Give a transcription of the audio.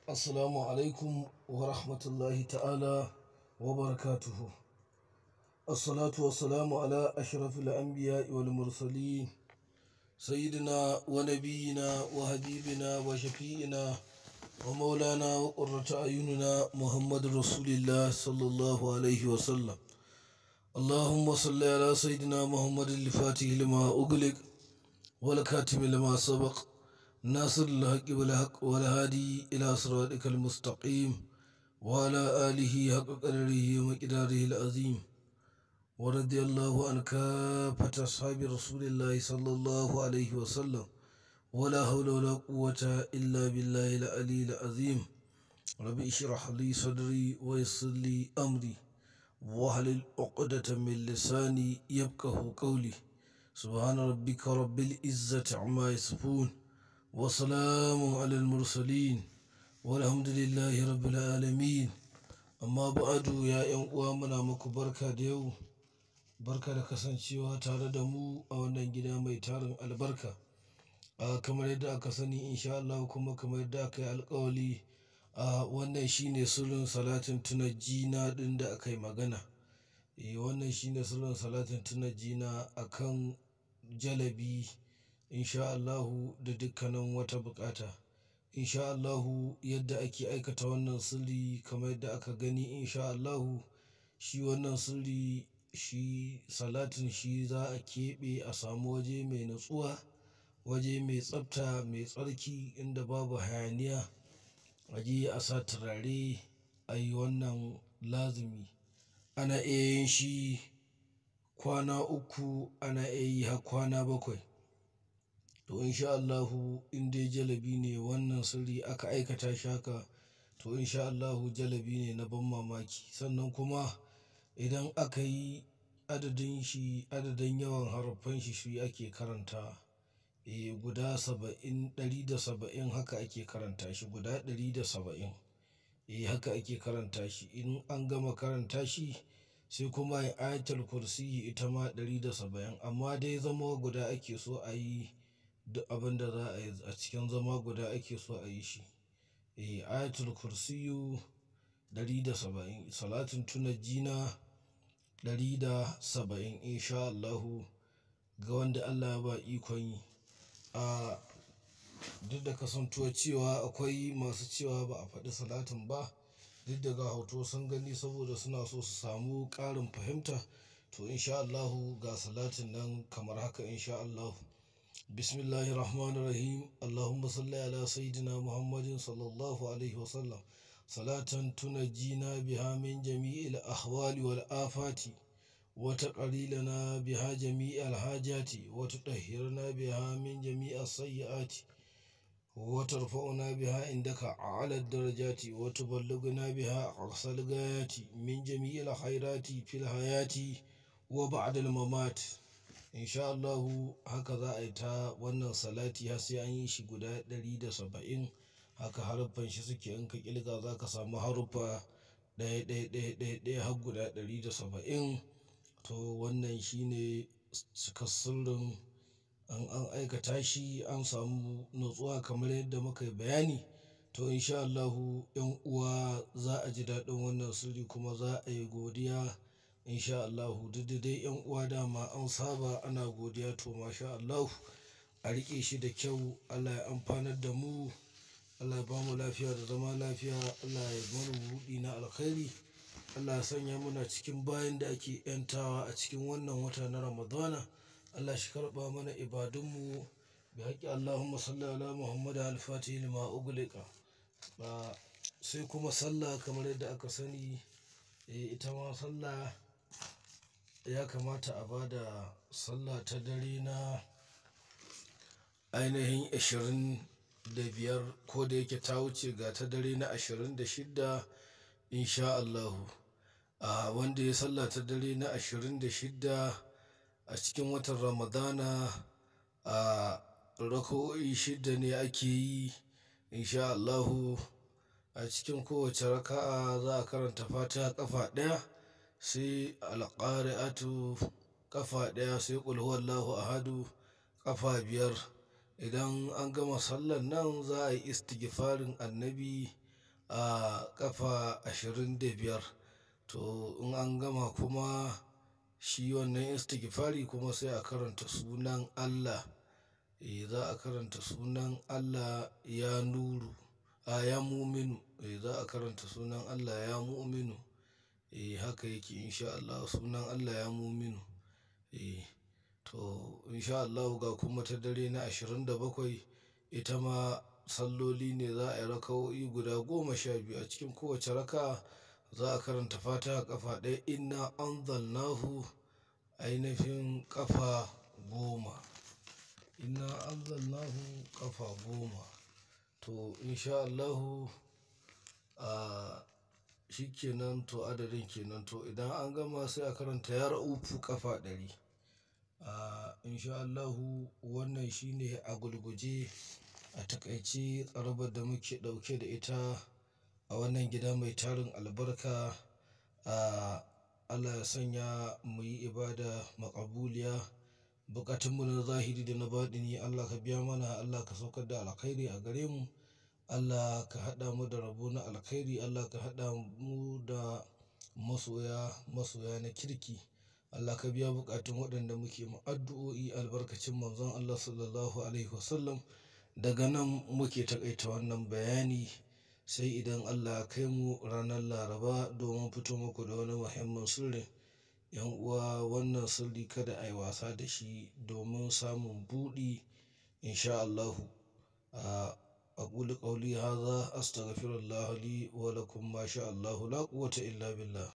Assalamu alaikum wa rahmatullahi ta'ala wa barakatuhu. Assalatu wassalamu ala ashrafil anbiya'i wal mursalin sayyidina wa nabiyyina wa habibina wa shafi'ina wa maulana wa qurrata ayunina Muhammadur Rasulillah sallallahu alaihi wa sallam. Allahumma salli ala sayyidina Muhammadin al-Fatih lima ughliq wal khatim lima sabaq ناصر الحق بالحق والهادي إلى صراطك المستقيم وعلى آله حق قدره ومقداره العظيم ورضي الله عن كافة أصحاب رسول الله صلى الله عليه وسلم ولا حول ولا قوة إلا بالله العلي العظيم. ربي اشرح لي صدري ويسر لي أمري واحلل عقدة من لساني يفقه قولي. سبحان ربك رب العزة عما يصفون وسلام على المرسلين والحمد لله رب العالمين. Amma ba'adu, ya 'yan uwa, muna muku barka da yau, barka da kasancewa tare da mu a wannan gida mai tarin albarka. A kamar yadda aka sani, insha Allah, kuma kamar yadda aka yi alƙawali, a wannan shine sirrin salatin tunajjina ɗin da aka yi magana. Eh, wannan shine sirrin salatin tunajjina akan jalabi, insha Allahu, da dukkanin wata buƙata. Insha Allahu, yadda ake aikata wannan sirri kamar yadda aka gani, insha Allahu, shi wannan sirri, shi salatin shi za a keɓe a samu waje mai natsuwa, waje mai tsafta, mai tsarki, inda babu hayaniya. A je a sa turare, a yi wannan lazimi. Ana iya yin shi kwana 3, ana iya yi har kwana 7. To insha Allahu, in dai jalabi ne wannan sirri aka aikata shi haka, to insha Allahu jalabi ne na ban mamaki. Sannan kuma idan aka yi adadin shi, adadin yawan haruffan shi, shi ake karanta. Eh, guda 70, 170 haka ake karanta shi, guda 170. Eh, haka ake karanta shi. In an gama karanta shi, sai kuma ayi ayatul kursiyyi, ita ma 170. Amma dai zama guda ake so a yi, duk abin da za a yi a cikin zama guda ake so a yi shi. Eh, ayatul kursiyyu 170, salatin tunajjina 170, insha Allahu, ga wanda Allah ya ba ikon yi. A duk da kasantuwar cewa akwai masu cewa ba a faɗi salatin ba, duk da ga hoto sun gani, saboda suna so su samu ƙarin fahimta. To insha Allahu ga salatin nan kamar haka, insha Allahu. Bismillahir Rahmanir Rahim. Allahumma salli ala Sayyidina Muhammadin sallallahu alaihi wasallam. Salatan tunajjina biha min jami'il ahwali wal afati, wa taqri lana biha jami'al hajati, wa tutahhirna biha min jami'as sayyiati, wa tarfa'una biha indaka a'la darajati, wa tuballighuna biha aqsal ghayati min jami'il khairati fil hayati wa ba'dal mamat. Insha Allahu haka za a yi ta wannan salati har sai an yi shi guda 170. Haka haruffan shi suke, in ka ƙirga za ka samu haruffa ɗaya, ɗaya, ɗaya, ɗaya, ɗaya har guda 170. To wannan shine cikar sirrin. An aikata shi, an samu natsuwa kamar yadda muka yi bayani. To insha Allahu, 'yan uwa, za a ji daɗin wannan sirri kuma za a yi godiya, insha Allahu. Duk da dai 'yan uwa dama an saba ana godiya, to masha Allahu, a riƙe shi da kyau. Allah ya amfanar da mu. Allah ya bamu lafiya da zama lafiya. Allah ya mana buɗi na alkhairi. Allah ya sanya muna cikin bayin da ake 'yantawa a cikin wannan wata na Ramadana. Allah shi karɓa mana ibadunmu. Bi haqqi Allahumma salli ala Muhammad al-Fatih lima ughliqa. Ba sai kuma sallah kamar yadda aka sani. Eh, ita ma sallah ya kamata a ba da sallah ta dare na ainihin 25, ko da yake ta wuce, ga ta dare na 26, insha Allahu. A wanda ya sallah ta dare na 26 a cikin watan Ramadana, a raka'o'i 6 ne ake yi, insha Allahu. A cikin kowace raka'a za a karanta Fatiha ƙafa ɗaya, sai Alqari'atu ƙafa ɗaya, sai Qul huwallahu ahadu ƙafa 5. Idan an gama sallar nan, za a yi istighfarin annabi. ƙafa 25. To in an gama kuma shi wannan istigfari kuma sai a karanta sunan Allah. Eh za a karanta sunan Allah ya nuru, a ya muminu. Eh za a karanta sunan Allah ya muminu. Eh haka yake in sha Allah sunan Allah ya muminu. Eh to in sha Allahu ga kuma ta dare na 27 ita ma salloli ne za a yi raka'o'i guda 12. A cikin kowace raka'a za a karanta Fatiha ƙafa ɗaya inna anzalnahu ainifin ƙafa 10. Inna anzalnahu ƙafa 10. To in sha Allahu, a shi kenan to adadin kenan. To idan an gama sai a karanta ya ra'ufu ƙafa 100. A in sha Allahu wannan shine a gulguje a taƙaice tsarabar da muke ɗauke da ita a wannan gida mai tarin albarka. A Allah ya sanya mu yi ibada maƙabuliya. Bukatunmu na zahiri da na baɗini Allah ka biya mana, Allah ka saukar da alkhairi a gare mu. Allah ka haɗa mu da rabo na alkhairi, Allah ka haɗa mu da masoya, masoya na kirki. Allah ka biya buƙatun waɗanda muke ma addu'o'i albarkacin Manzon Allah Sallallahu Alaihi Wasallam. Daga nan muke taƙaita wannan bayani sai idan Allah ya kai mu ranar Laraba domin fito muku da wani muhimmin sirri. 'Yan uwa wannan sirri kada a yi wasa da shi domin samun buɗi in sha Allahu. A aqulu qawli hadha astaghfirullaha li wa lakum ma sha Allahu la quwwata illa billah.